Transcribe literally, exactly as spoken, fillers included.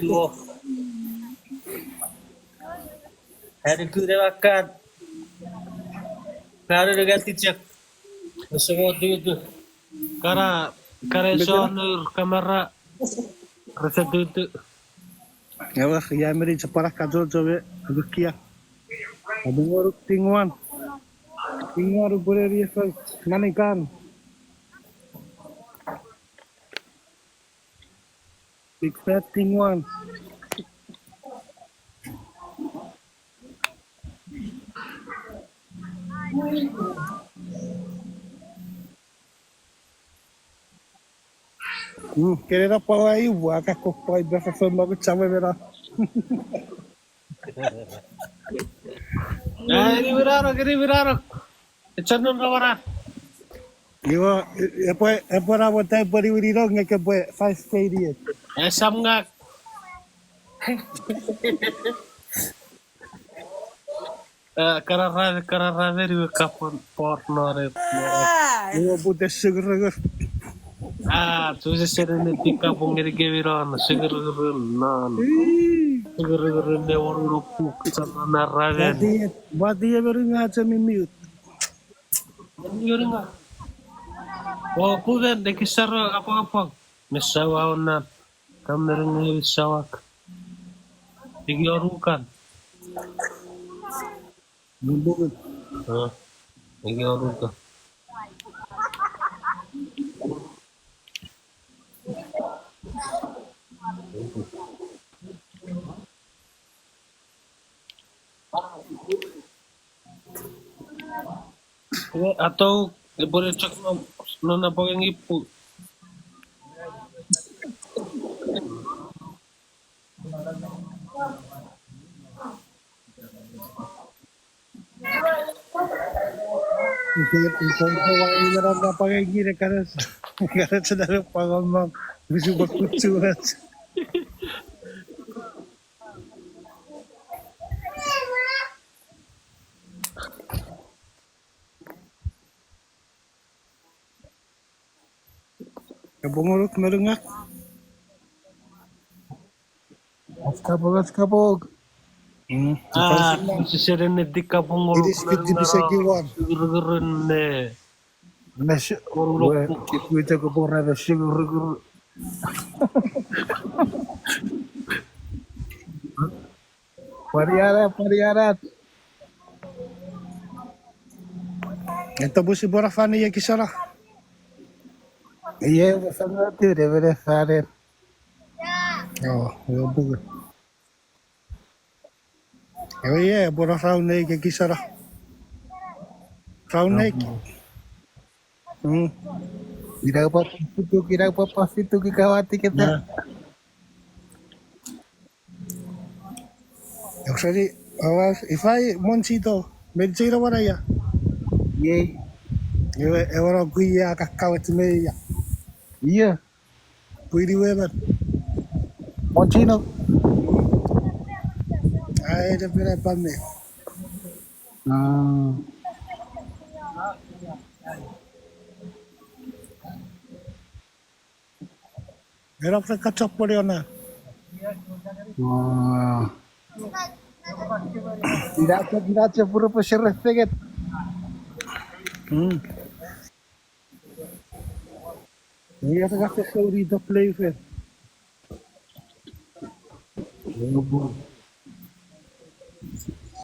Tuo. Ani kune makan. Kanu nengati chok. Ese mo tutu. Kana, kana Mekana. Sonur kamera. Rese tutu. Ewa, ia meni chapara kachocho me, abukia. Abungoruk tingwan. Tingwan upureri efau. Nanikan. Big fat tingwan. Mm, kenena pwau ai ua kakko pwai befefo mokut sawe mena. Ai, ni winarok, ni winarok. Echon non rawana. Iwa, epwe, epwe na wata epwe ni winirong nge kepwe five K ni et. Esam ngak. Eh, kararave, kararave, niwe kapon por nore. Iwe pute sugurungur. Ah, chuse sere ne tika pungeri kemi non, sugurungur non. Sugurungur ne wonu puk, sana raven. Wati, wati emeru nga chemi miut. Emeru nga. O, puven, ne kisaro apwangapwang. Mesawa ona. Kamereng ewe sawak. Eki orukan. Bumbungun. Ah, eki orukan. Atou, epwe chok non, non apwangapwang ipu. Ike, ike, ike, wa, ike, ran apwangapwang ire kanes, kanes na apwangapwang, misi bakutsuach. Kapong oruk, merungak. Ach kapong, ach kapong. Mm. Ah, siseren ne tik kapong oruk, iris fiti merungak, piseki wan. Sugurugurun ne. Mes, oruk we, puk. Kikuita kapong ra mes sugurugurun. Pwariana, pwariana. Eto busi pora fani ye kisana. Iye, sanga tu de bere fare. Oh, yo buke. Ewe iye, pora raun neik e kisana. Raun neik. Mm. Ina papa fitu, ina papa fitu ki kawati keta. Okseni, awas, ifai Monchito, Monchito wara ia. Yei. Ewe, ewe no kui ia kakawet me ia. Ia. Kui ni wemen. Monchito. Ai, de pere pa me. Ah. Era pwe kachapwori ona. Wow. Irache, irache puro pwe sere fengen. Hmm. Ia se kaste souri to play fair.